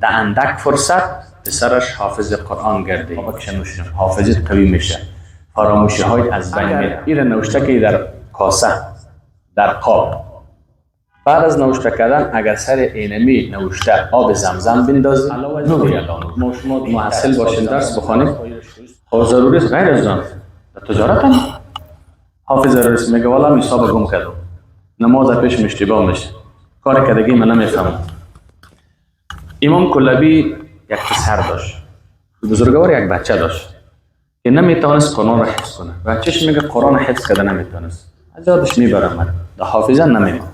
در اندک فرصت پسرش حافظ قرآن گردید. حافظه قوی میشه، فراموشی های از بین میره. این نوشته که در کاسه، در قاب، بعد از نوشته کردن اگر سر اینمی نوشته آب زمزم بندازی، نور یلا نور. ما شما محصل باشیم، درس بخوانیم، خب ضروری است. غیر از آن در تجارت هم حافظ ضروری است. میگه والا حساب گم کردم، نماز پیش اشتباه میشه، کار کردگی من نمیفهمم. امام کلبی یک پسر داشت، بزرگوار یک بچه داشت که نمیتونست قرآن را حفظ کنه. بچهش میگه قرآن حفظ کرده نمیتونست، از یادش میبرم، در حافظه نمیمونه.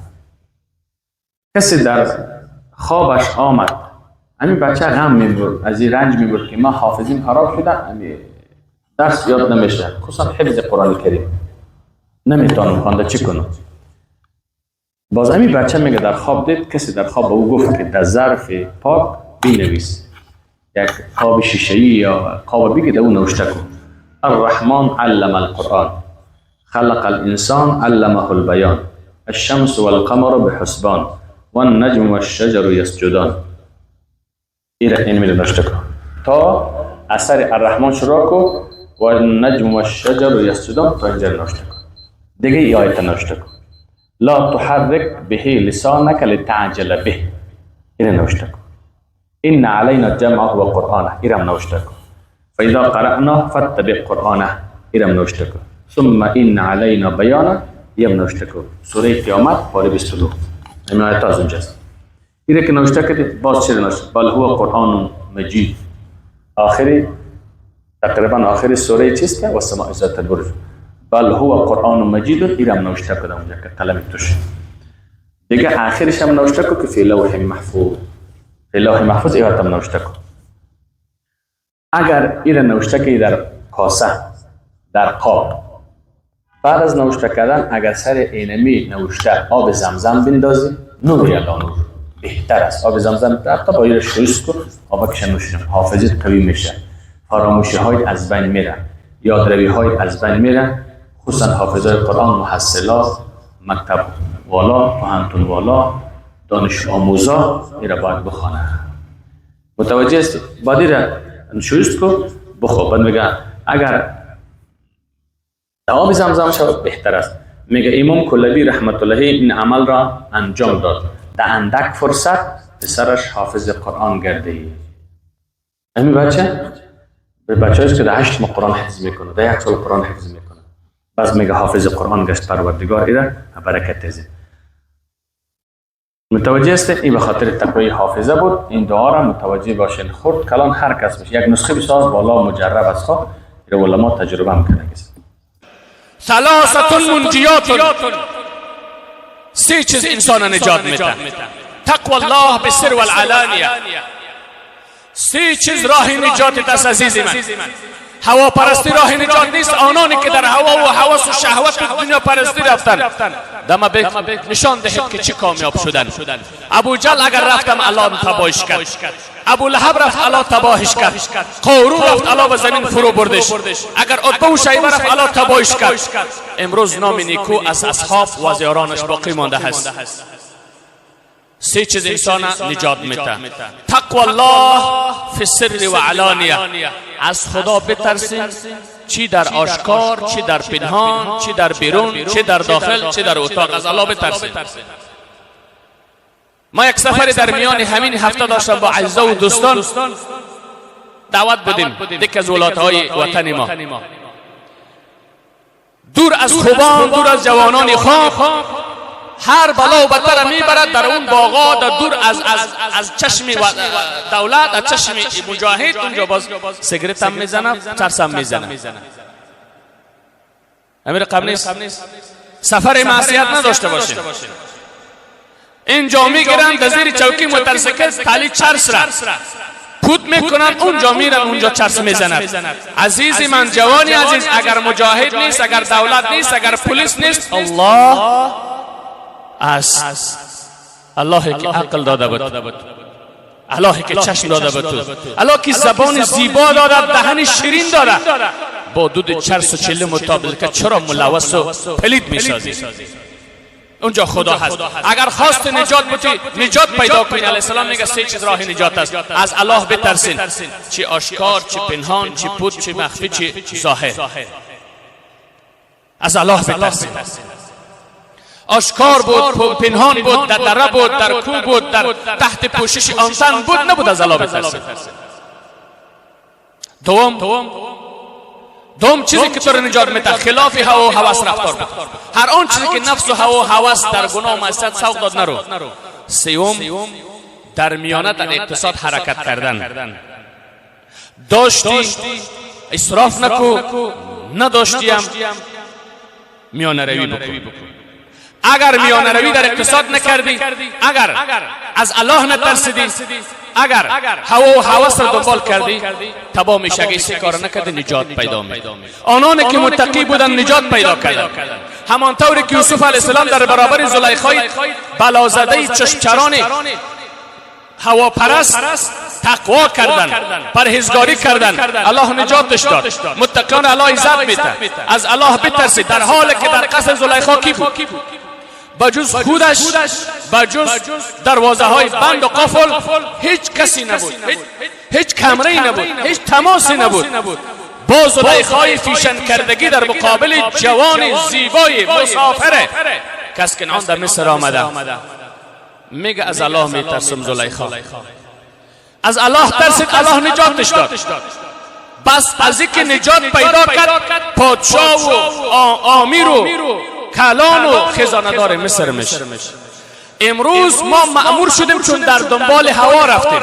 کسی در خوابش آمد، همین بچه غم میبرد، از این رنج میبرد که من حافظیم خراب شده، همین درس یاد نمیشه، خصوصا حفظ قرآن کریم نمیتونم خوانده، چی کنم؟ باز همین بچه میگه در خواب دید کسی در خواب به او گفت که در ظرف پاک بینویس، یک قاب شیشه‌ای یا قاب بگی، در او نوشته کن: الرحمن علم القرآن، خلق الانسان، علمه البیان، الشمس والقمر بحسبان، والنجم والشجر یسجدان. این میره نوشته کن تا اثر الرحمن شروع کو و النجم والشجر یسجدان، تا اینجا نوشته کن. دیگه ای آیت نوشته کن: لا تحرک به لسانك لتعجل به. این نوشته کن. ان علينا جمعه و قرآنه، اینم نوشته کن. فاذا قرأناه فاتبع قرآنه، اینم نوشته کن. ثم ان علينا بیانه، یم نوشته کن. سوره قیامت پاره 22، این آیت از اونجاست. اینه که نوشته کردید، باز چه نوشته؟ بل هو قرآن مجید. آخری، تقریبا آخری سوره چیست؟ و السماء ذات البروج. بل هو قرآن مجید، اینم نوشته کردم اونجا که قلم توش. دیگه آخرش هم نوشته کو که فی لوح محفوظ. فی لوح محفوظ ایرم نوشته کو. اگر ایره نوشته که در کاسه، در قاب، بعد از نوشته کردن اگر سر اینمی نوشته آب زمزم بندازی، نور یلا نور، بهتر است. آب زمزم حتی با ایره شویست کن، آب کش نوشته، حافظه قوی میشه، فراموشی های از بین میره، یادروی های از بین میره. خصوصا حافظای قرآن، محصلات مکتب والا، پوهنتون والا، دانش آموزا ایره باید بخوانه. متوجه است؟ باید ایره شویست کو بخو. بعد میگه اگر آب زمزم شود بهتر است. میگه امام کلبی رحمت الله این عمل را انجام داد، در اندک فرصت پسرش حافظ قرآن گردید. همین بچه به بچه که در 8 ماه قرآن حفظ میکنه، در یک سال قرآن حفظ میکنه، باز میگه حافظ قرآن گشت. پروردگار ایره برکت ازی. متوجه است؟ این به خاطر تقوی حافظه بود. این دعا را متوجه باشین، خرد کلان هر کس باشه، یک نسخه بساز بالا مجرب است. خب علما تجربه هم کنه. ثلاثة منجیات، سه چیز انسان نجات میده: تقوى الله بالسر والعلانیه. سه چیز راه نجات است عزیز من. هوا پرستی راه نجات نیست. آنانی که در هوا و هوس و شهوت و دنیا پرستی رفتن، دم نشان دهید که چه کامیاب شدن. ابو جهل اگر رفتم، الله تباهش کرد. ابو لهب رفت، الله تباهش کرد. قارون رفت، الله به زمین فرو بردش. اگر عتبه و شیبه رفت، الله تباهش کرد. امروز نام نیکو از اصحاب و از یارانش باقی مانده هست. سه چیز انسان نجات میده: تقوى الله فی السر و علانیه. از خدا بترسین، چی در آشکار، چی در پنهان، چی در بیرون، چی در داخل، چی در اتاق، از الله بترسین. ما یک سفری در میان همین هفته داشتم، با عزیزا و دوستان دعوت بودیم، یک از ولایت های وطن ما، دور از خوبان، دور از جوانان خواب. هر بلا و بتر میبرد در اون باغا، در دور از چشم دولت، از چشم مجاهد. اونجا باز سیگرت هم میزنه، چرس هم میزنه. امیر قبل نیست. سفر معصیت نداشته باشه. اینجا میگیرن، در زیر چوکی موترسیکل تالی چرس را پود میکنن، اونجا میرن، اونجا چرس میزنن. عزیز من، جوانی عزیز، اگر مجاهد نیست، اگر دولت نیست، اگر پلیس نیست، الله است. الله که عقل داده بود، الله که چشم داده بود، الله که زبان زیبا داده، دهن شیرین داده، با دود چرس و چلم و تابلکه چرا ملوث و پلید میسازی؟ اونجا خدا هست. اگر خواست نجات بودی نجات پیدا کنی. علیه السلام میگه سه چیز راه نجات است: از الله بترسین، چی آشکار، چی پنهان، چی پوت، چی مخفی، چی ظاهر. از الله بترسین. آشکار بود، پنهان بود، در دره بود، در کو بود، در تحت پوشش آنتن بود، نبود از الله بترسین. دوم چیزی که تو رو نجات میده خلاف هوا و هوس رفتار بود. هر آن چیزی که نفس و هوا و هوس در گناه و معصیت سوق داد نرو. سوم، در میانه در اقتصاد حرکت کردن. داشتی اسراف نکو، نداشتی هم میانه روی بکن. اگر میانه روی در اقتصاد نکردی، اگر از الله نترسیدی، اگر هوا و هوس را دنبال کردی، تباه میشه. اگه سه کار نکردی نجات پیدا میکنی. آنان که متقی بودن نجات پیدا کردن. همان طوری که یوسف علیه السلام در برابر زلیخای بلازده چشمچران هواپرست تقوا کردن، پرهیزگاری کردن، الله نجاتش داد. متقیان الله عزت میده. از الله بترسید. در حالی که در قصر زلیخا کی بود؟ بجز خودش، بجز دروازه های بند و قفل هیچ کسی نبود، هیچ کمره نبود، هیچ تماسی نبود. با زلیخای فیشن کردگی در مقابل جوان زیبای مسافره کس که آن در مصر آمده، میگه از الله میترسم. زلیخا از الله ترسید، الله نجاتش داد. بس از اینکه نجات پیدا کرد، پادشاه و آمیر و کلان و خزانه دار مصر میشه. امروز ما مأمور شدیم چون در دنبال هوا رفتیم.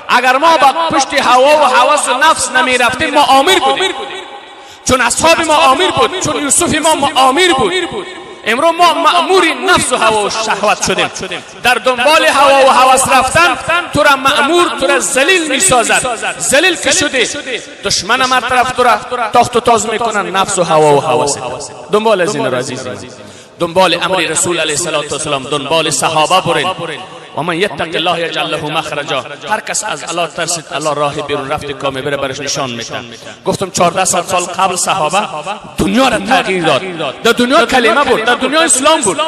اگر ما با پشت هوا و هوس و نفس نمی رفتیم، ما آمیر بودیم. چون اصحاب ما آمیر بود، چون یوسف ما آمیر بود. امروز ما مأمور نفس و هوا و شهوت شدیم. در دنبال هوا و هوس رفتن تو را مأمور، تو را ذلیل میسازد. ذلیل که شدی، دشمن هر طرف تو را تاخت و تاز میکنن. نفس و هوا و هوس. دنبال از این را عزیزی، دنبال امر رسول علیه السلام، دنبال صحابه برین. و من یتق الله یجعل له مخرجا. هر کس از الله ترسید، الله راه بیرون رفت کامیابی را برش نشان میده. گفتم 1400 سال قبل صحابه دنیا را تغییر داد. در دنیا کلمه بود، در دنیا اسلام بود.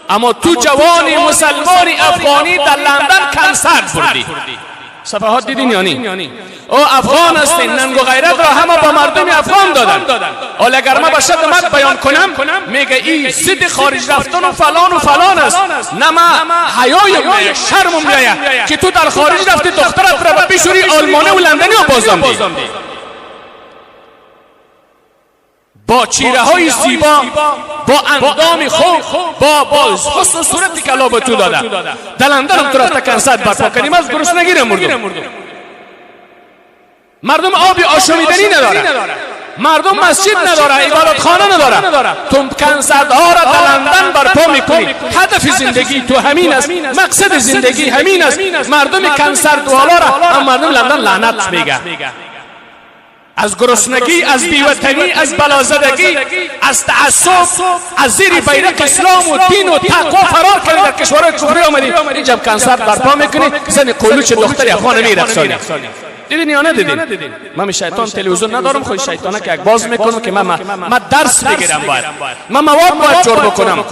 اما تو جوانی مسلمانی افغانی در لندن کنسرت بردی. صفحات دیدین یا نی؟ او افغان هستین، ننگ و غیرت را همه با مردم افغان دادن. حالا اگر ما به شکل مد بیان کنم، میگه این ضد خارج رفتن و فلان و فلان است. نه، ما حیایم میایه، شرمم میایه که تو در خارج رفتی دخترت را بشوری آلمانی و لندنی و بازم دی. با چیره های زیبا، با اندام خوب، با حسن و صورتی که الله به تو داده، در لندن هم تو رفته کنسرت برپا کنیم، از گرسنگی مردم. مردم آبی آشامیدنی نداره، مردم مسجد نداره، عبادت خانه نداره. تو کنسرت ها را در لندن برپا میکنی. هدف زندگی تو همین است، مقصد زندگی همین است. مردم کنسرت والا را هم مردم لندن لعنت میگه. از گرسنگی، از بیوطنی، از بلازدگی، از تعصب، از زیر بیرق اسلام و دین و تقوا فرار کردی، در کشورهای کفری آمدی، اینجا کنسرت برپا میکنی، زن قلوچ دختر افغان میرقصانی. دیدین یا ندیدین؟ من شیطان تلویزیون ندارم، خود شیطانه که یک باز میکنم که من درس بگیرم، باید من مواد باید جور بکنم.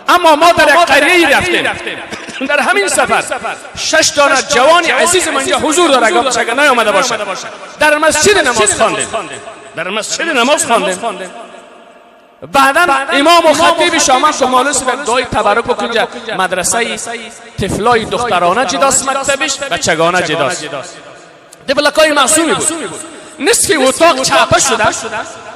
اما ما در یک قریه رفتیم، در همین سفر 6 دانه جوان عزیز من اینجا حضور داره، اگر نیامده باشه، در مسجد نماز خواندیم، در مسجد نماز خواندیم. بعدا امام و خطیب شما شمالوس و دعای تبرک بکنجا. مدرسه طفلای دخترانه جداست، مکتبش بچگانه جداست. دبلکای معصومی بود. نصف اتاق چپه شده،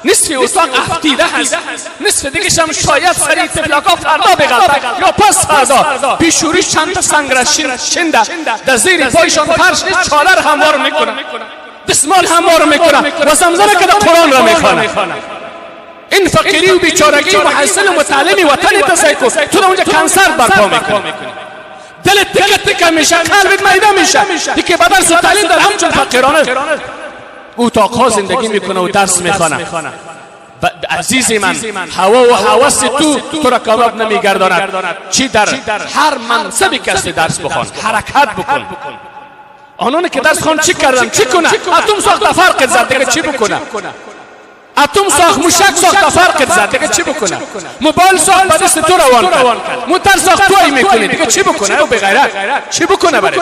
نصف اتاق افتیده هست، نصف دیگه هم شاید سری طفلکا فردا بغلطه یا پس فردا. پیشوریش چند تا سنگ را شنده، در زیر پایشان فرش نیست، چالر هموار میکنه، دستمال هموار میکنه و زمزمه که در قرآن را میخوانه. این فقیری و بیچارگی و محصل و متعلمی وطن تسیکو تو اونجا کنسرت برپا میکنه. دلت تکه تکه میشه، قلبت میده میشه. دیگه به درس و تعلیم در همچون فقیرانه اتاقها زندگی میکنه و درس میخوانه. عزیز من، هوا و هوس تو را کامیاب نمیگرداند. چی در هر منصبی کسی درس بخوان، حرکت بکن. آنان که درس خوان چی کردن، چی کنه؟ اتم ساخت فرق زد دیگه چی بکنه؟ اتم ساخت، موشک ساخت، فرق زد، دیگه چی بکنه؟ موبایل ساخت، به دست تو روان کرد، موتر ساخت، توی میکنی، دیگه چی بکنه؟ او بغیرت چی بکنه برای؟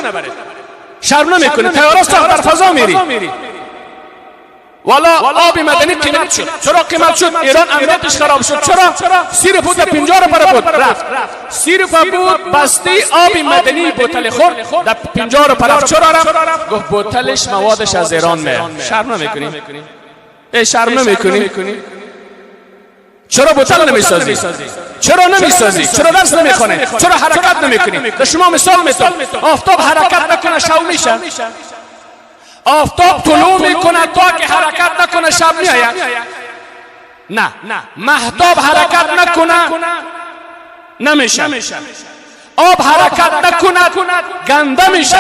شرم نمیکنی؟ طیاره ساخت، در فضا میری. والا آب مدنی قیمت شد. چرا قیمت شد؟ ایران امنیتش خراب شد. چرا؟ 30 روپیه بود، 50 روپیه بود رفت. 30 روپیه بود بسته آب مدنی بوتل خورد، در 50 روپیه رفت. چرا رفت؟ گفت بوتلش موادش از ایران میاد. شرم نمیکنی؟ ای شرم نمیکنی؟ چرا بوتل نمیسازی؟ چرا نمیسازی؟ چرا درس نمیخوانی؟ چرا حرکت نمیکنی؟ به شما مثال میتم، آفتاب حرکت نکنه شب میشه، آفتاب طلوع میکنه تا که حرکت نکنه شب میآید. نه، مهتاب حرکت نکنه نمیشه، آب حرکت نکند گنده میشه،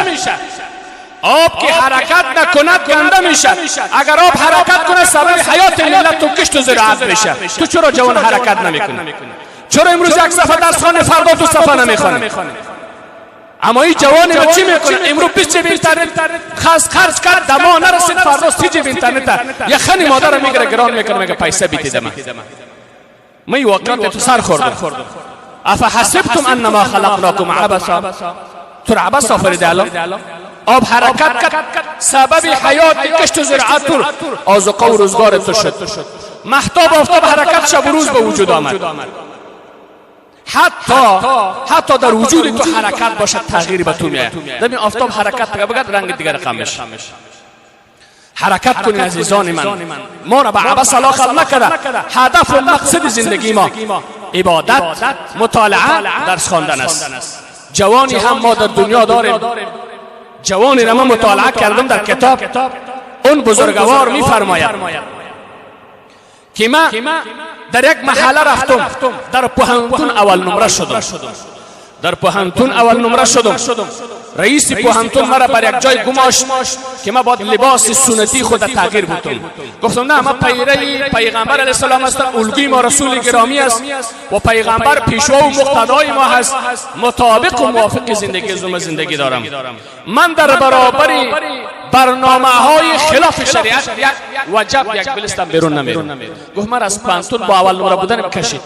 آب که حرکت نکند گنده میشه. اگر آب حرکت کنه سبب حیات ملت و کشت و زراعت میشه. تو چرا جوان حرکت نمیکنی؟ چرا امروز یک صفحه درس خوانی، فردا دو صفحه نمیخوانی؟ اما این جوان ما چی میکنه؟ امروز 20 جیب اینترنت خرج کرد، دما نرسید، فردا 30 جیب اینترنت یه خنی مادر میگیره گران میکنه، میگه پیسه بیتی دما. من واقعیت تو سر خوردم. افحسبتم انما خلقناکم عبثا، تو را عبث آفریده الله. آب حرکت کرد، سبب حیات کشت و زراعت تو آذوقه و روزگار تو شد. مهتاب آفتاب حرکت شب و روز به وجود آمد. حتی در وجود تو حرکت باشد تغییری به تو میاد. دمی آفتاب حرکت بگرد رنگ دیگر رقم میشه. حرکت کنین عزیزان من، ما را به عبث الله خلق نکرده. هدف و مقصد زندگی ما عبادت، مطالعه، درس خواندن است. جوانی هم ما در دنیا داریم، جوانی را من مطالعه کردم در کتاب، اون بزرگوار میفرماید که من در یک محله رفتم، در پوهنتون اول نمره شدم، در پوهنتون اول نمره شدم. رئیس پوهنتون مرا بر یک جای گماشت که من باید لباس سنتی خود تغییر بودم. گفتم نه، من پیروی پیغمبر علیه السلام هستم، الگوی ما رسول گرامی است و پیغمبر پیشوا و مقتدای ما هست، مطابق و موافق زندگی زوم زندگی دارم. من در برابر برنامه های خلاف شریعت یک وجب یک بلستم بیرون نمیرم. گفت من از پوهنتون با اول نمره بودن کشید.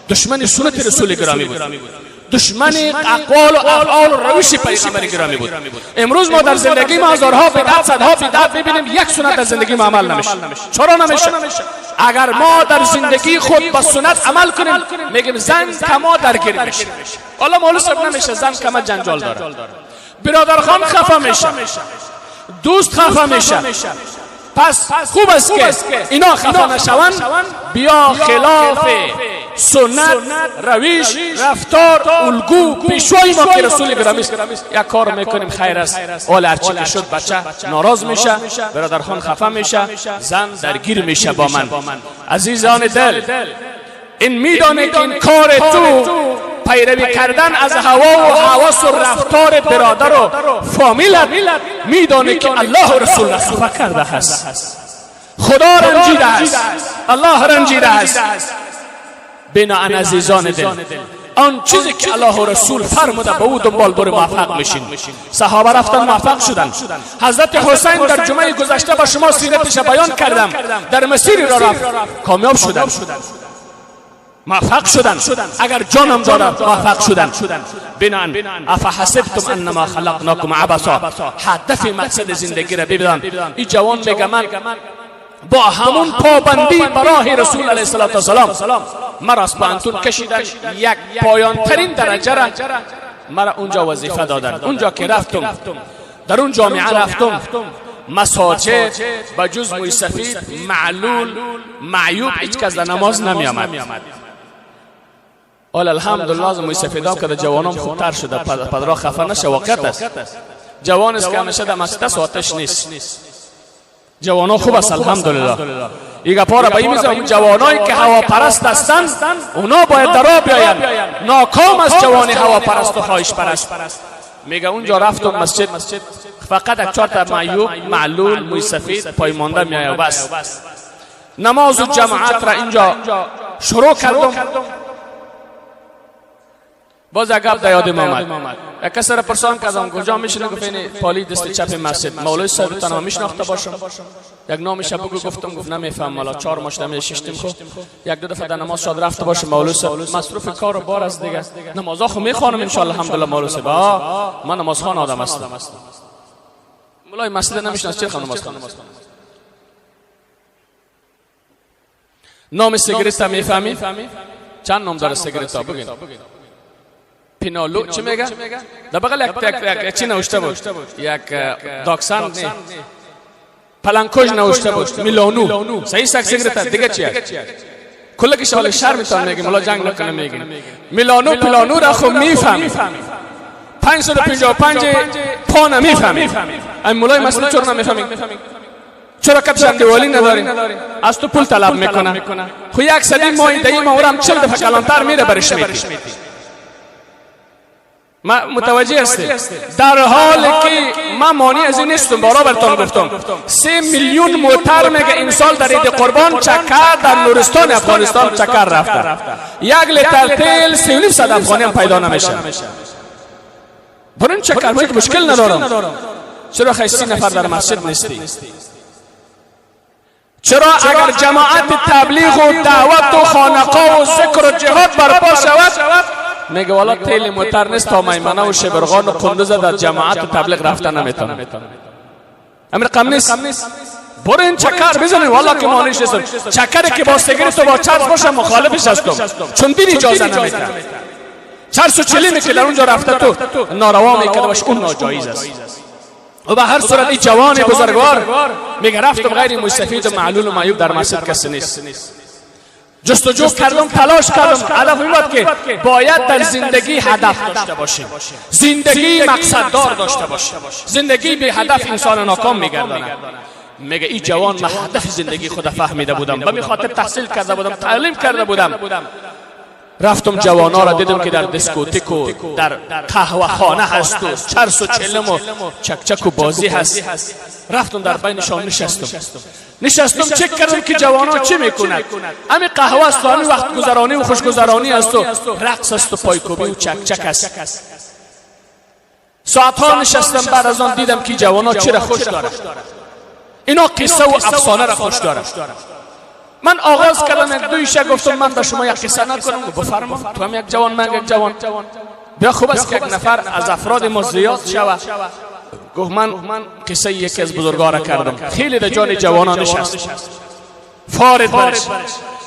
دشمن سنت رسول گرامی بود، دشمن اقوال و افعال و روش پیغمبر گرامی بود. امروز ما در زندگی ما هزارها بدعت، صدها بدعت میبینیم، یک سنت در زندگی ما عمل نمیشه. چرا نمیشه؟ اگر ما در زندگی خود با سنت عمل کنیم، میگیم زن کما درگیر میشه. حالا مولوی صاحب نمیشه، زن کما جنجال داره، برادر خان خفه میشه، دوست خفه میشه. پس خوب است که اینا خفه نشوند، بیا خلاف سنت، روش، رفتار، الگو، پیشوای ما که رسول گرامی است یک کار میکنیم خیر است. حالا هرچی که شد بچه ناراض میشه، برادر خان خفه میشه، زن درگیر میشه با من. عزیزان دل، این میدانه که این کار تو پیروی کردن از هوا و هوس و رفتار برادر و فامیلت، میدانه که الله و رسول را خفه کرده است، خدا رنجیده است، الله رنجیده است. بناءً عزیزان دل، آن چیزی که الله و رسول فرموده به او دنبال برو موفق میشین. صحابه رفتن موفق شدن. حضرت حسین در جمعه گذشته با شما سیرتش بیان کردم، در مسیر را رفت کامیاب شدن، موفق شدن. اگر جانم دادم موفق شدن. بناءً افحسبتم انما خلقناکم عبثا، هدف مقصد زندگی را ببینن. این جوان میگه من با همون پابندی براه رسول علیه السلام مرا از پوهنتون کشیدن، یک پایان ترین درجه را مرا اونجا وظیفه دادن. اونجا که رفتم، در اون جامعه رفتم، مساجد به جز موی سفید، معلول، معیوب هیچ کس در نماز نمی آمد. حالا الحمدلله از موی سفیدام که در جوانام خوبتر شده، پدرها خفه نشه، واقعیت است. جوان است که همیشه در مسجد است، آتش نیست. جوانا خوب است الحمدلله. این گپا را به این میزنم، جوانایی که هواپرست هستند اونا باید در آب بیایند. ناکام است جوان هواپرست و خواهش پرست. میگه اونجا رفتم مسجد، فقط یک چهار تا معیوب، معلول، موی سفید پایمانده میآید و بس. نماز و جماعت را اینجا شروع کردم. باز یک گپ در یادم آمد، یک کس را پرسان کردم کجا میشینه، گفت این پالی دست چپ مسجد. مولوی صاحب تنها میشناخته باشم، یک نامش بگو. گفتم، گفت نمیفهم. مالا 4 ماه شده ششتیم، خو یک دو دفعه در نماز شاد رفته باشه. مولوی صاحب مصروف کار و بار است دیگه، نمازا خو میخوانم ان شاء الله. الحمدلله مولوی صاحب، من نماز خوان آدم هستم. مولای مسجد نمیشناسه، چرا نماز خوان؟ نام سیگارت میفهمی؟ چند نام داره سیگارت ها؟ بگین. پینالو چی میگه؟ در بغل یک چی نوشته بود؟ یک داکسن نه، پلنکوش نوشته بود، میلانو. صحیح سیگارت دیگه چی است؟ کل که شال شرم میتون میگه مولا جنگ نکنه، میگه میلانو پلانو را خو میفهمی، 555 پا نمیفهمی. این مولای مسجد چرا نمیفهمی؟ چرا کتشان دیوالی نداری؟ از تو پول طلب میکنه. خو یک صدی ماه دایی ما اورم 40 دفعه کلانتر میره برش میتی. ما متوجه هستی؟ در حال که ما مانی از این نیستم، بارا براتون گفتم 3 میلیون موتر میگه امسال در عید قربان چکر در نورستان افغانستان چکر رفته. 1 لیتر تیل 350 افغانی هم پیدا نمیشه. برون چکر ما مشکل ندارم. چرا 30 نفر در مسجد نیستی؟ چرا اگر جماعت تبلیغ و دعوت و خانقاه و ذکر و جهاد برپا شود، میگه والا تیل موتر نیست تا میمنه و شبرغان و قندوز در جماعت و تبلیغ رفته نمیتونه. امر قم نیست. برو این چکر بزنین، والا که مانیش نیستم. چکری که با سیگارت و با چرس باشه مخالفش هستم، چون دین اجازه نمیده. چرس و چلیمی که در اونجا رفته تو ناروا میکرده باشه، اون ناجایز است. و به هر صورت این جوان بزرگوار میگه رفتم غیر مستفید و معلول و معیوب در مسجد کسی نیست. جستجو کردم، تلاش کردم. هدف این بود که باید در زندگی هدف داشته باشیم، زندگی مقصد دار داشته باشیم. زندگی به هدف انسان ناکام میگرداند. میگه این جوان من هدف زندگی خود فهمیده بودم، به می خاطر تحصیل کرده بودم، تعلیم کرده بودم. رفتم جوانا را دیدم که در دیسکوتیک و در قهوه خانه هست و چرس و چلم و چکچک و بازی هست. رفتم در بینشان نشستم چک کردم که جوانا چی میکنند. همین قهوه است و همین وقت گذرانی و خوشگذرانی است و رقص است و پایکوبی و چکچک است. ساعتها نشستم. بعد از آن دیدم که جوانا چرا خوش دارند، اینا قصه و افسانه را خوش دارند. من آغاز کردم یک دویشه، گفتم من به شما یک قصه نکنم. بفرما، تو هم یک جوان، من یک جوان، بیا خوب است که یک نفر از افراد ما زیاد شود. گفت من قصه یکی از بزرگا را کردم، خیلی در جان جوانان نشست، فارد برش.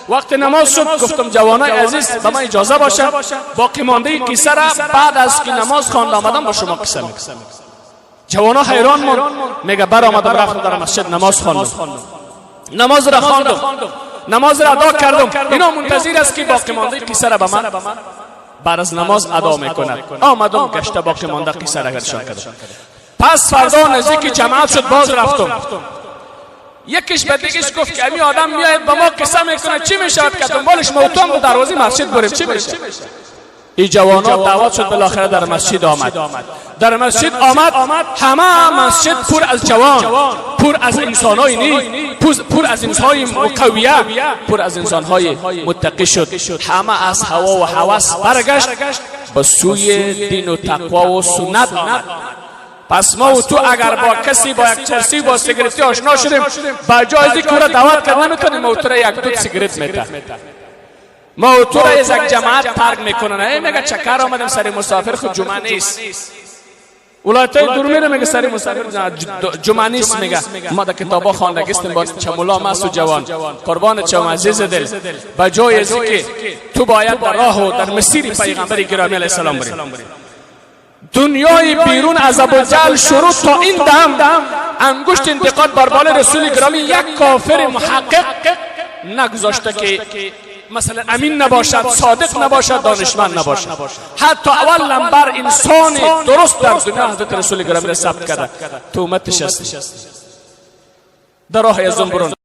وقت نماز شد، گفتم جوانای عزیز به من اجازه باشه باقی مانده قصه را بعد از که نماز خوانده آمدم با شما قصه میکنم. جوانا حیران ماند. میگه برآمدم رفتم در مسجد نماز خواندم، نماز را خواندم، نماز را ادا کردم. اینا منتظر است که باقی مانده قصه را به من بعد از نماز ادا میکند. آمدم گشته باقی مانده قصه را گرشان کردم. پس فردا نزدیک جماعت شد، باز رفتم. یکیش به دیگش گفت که امی آدم میاید به ما قصه میکنه، چی میشود که دنبالش موتون به دروازه مسجد بریم، چی میشه؟ ای جوانا دعوت شد، بالاخره در مسجد آمد. در مسجد آمد، همه مسجد پر از جوان، پر از انسانهای نیک، پر از انسانهای مقویه، پر از انسانهای متقی شد. همه از هوا و هوس برگشت به سوی دین و تقوا و سنت آمد. پس ما و تو اگر با کسی با یک چرسی با سیگارتی آشنا شدیم، با جای از اینکه او را دعوت کرد نمیتونیم، ما و تو را یک دو سیگارت میته، ما و تو را از یک جماعت ترک میکنن. ای میگه چکر آمدم سر مسافر، خود جمعه نیست. ولایت های دور میره میگه سر مسافر جمعه نیست. میگه ما در کتابا خواندگیستیم با چمولا مست و جوان قربان چم عزیز دل. با جای از اینکه تو باید در راه و در مسیر پیغمبر گرامی علیه السلام بری. دنیای بیرون از ابوجهل شروع تا این دم انگشت انتقاد بر بال رسول گرامی یک کافر محقق نگذاشته که مثلا امین نباشد، صادق نباشد، دانشمند نباشد. حتی اول نمبر انسان درست در دنیا حضرت رسول گرامی را ثبت کرده. تهمتش است در راه از برون.